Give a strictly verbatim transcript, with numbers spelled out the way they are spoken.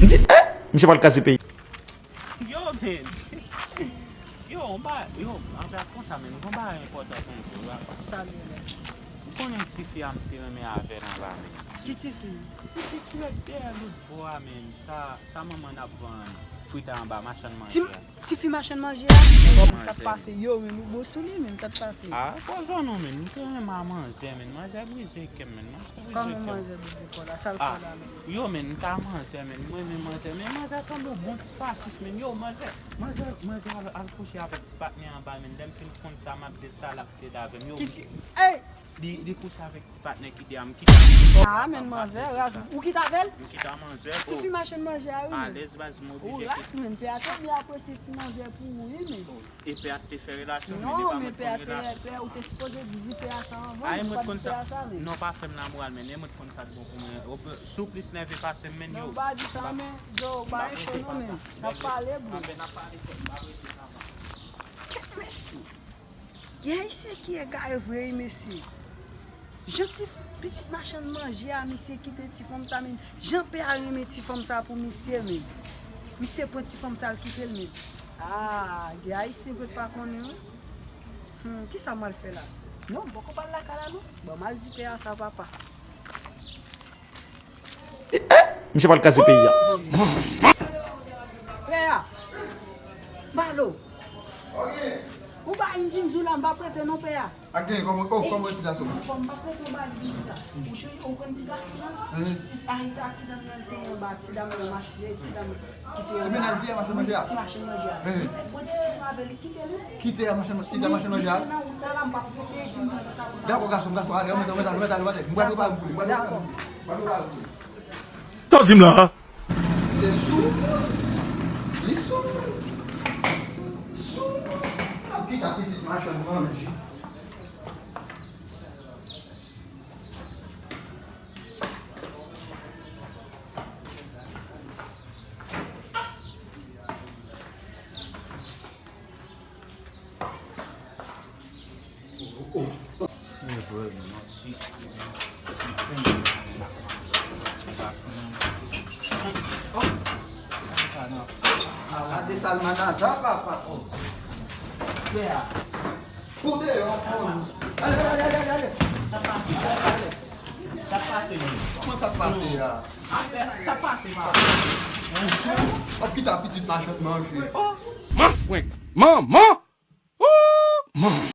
M di, eh, misye pral kraze peyi. Yo, men. Yo, on ba, yo, anfèt, konsa, men, gon bagay enpòtan pou m di w, bra. Sa li ye menm? Ou konnen tifi a m te renmen avè l anba, men. Ki tifi? Tifi ki ret dèyè lòt bò a, men. Sa, sa manman n ap vann frit anba, machann manje a. Tifi machann manje a? Bon, sa t pase? Yo, men nou bon sou li, men sa t pase? Ah, poze w non, men. M te renmen a manzè, men. Manzè brize kè m, men. Manzè brize kè m. Kòman manzè brize kò la? Sa l fè la, men? Yo, men, m ta manzè, men. M renmen manzè. Men manzè sanble yon bon ti pachich, men. Yo, manzè, manzè, manzè al, al kouche avèk ti patnè anba, men. Lè m fin konn sa, m ap di l sa l ap plede avè m. Yo, ki ti, ey! Li, li kouche avèk ti patnè ki te a m kite. Ah, men manzè, raz, ou kite avè l? M kite a manzè. Tifi machann manje a, wi, men. Alèz, baz, m oblije kite. Ou raz, men, pè a te byen apresye ti manzè pou ou, wi, men. E pè a te fè relasyon, men. Non, men pè a te, pè a, ou te sipoze di pè a sa anvan, ou pa di pè a sa, men. Non, pa fè m lamoral, men, e mwen t konn sa k bon pou mwen. Si w plis nève pase m, men, yo. Non, pa di sa, men, yo, pa enche non, men. N ap pale, bro. Anben, n ap pale, frè m, pa rete sa, man. Kèt, mèsi. Gen ayisyen ki egare vre wi, mesye. Jan ti pitit machann manje a, misye kite ti fanm sa, men. Jan pè a renmen ti fanm sa pou misye, men. Misye pran ti fanm sa, l kite l, men. Ah, gen ayisyen vre, pa konnen, wi. Hmm, kisa m al fè la? Non, m poko pral lakay la, non. Bon, m al di pè a sa, papa. Eh, misye pral kraze peyi a. Pè a. Balo. Ou bay m djinjou la, m pa prete non, pè a. Ak gen, kòman, kòman, kòman ti gason? Fò m pa prete ou bay djinjou la. Ou cheri, ou konn ti gason la? Ti, a, a ti dam nan te anba, ti dam nan mache, ti dam. Ti mennaj li a, machann manje a? Ti machann manje a. Li fè gwo diskisyon avè li, kite li. Kite a, machann, kite a, machann manje a. Dakò, gason, gason, ale, anmèt, anmèt, anmèt, ale, anmèt. M pral prepare pou li, m pral prepare pou li, m pral prepare pou li. Sa w di m la? Li sou. Li sou. Sou. Kite a pitit machann manje. Ala desalmanaza, papa. Frè a. Kote yo, ale, ale, ale, ale, ale. Sa pase, sa pase. Sa pase, men. Kòman sa pase a? Afè, sa pase, papa. Ou sou, w ap kite a pitit machann manje. Oh, man frenk. Manman! Oh, man.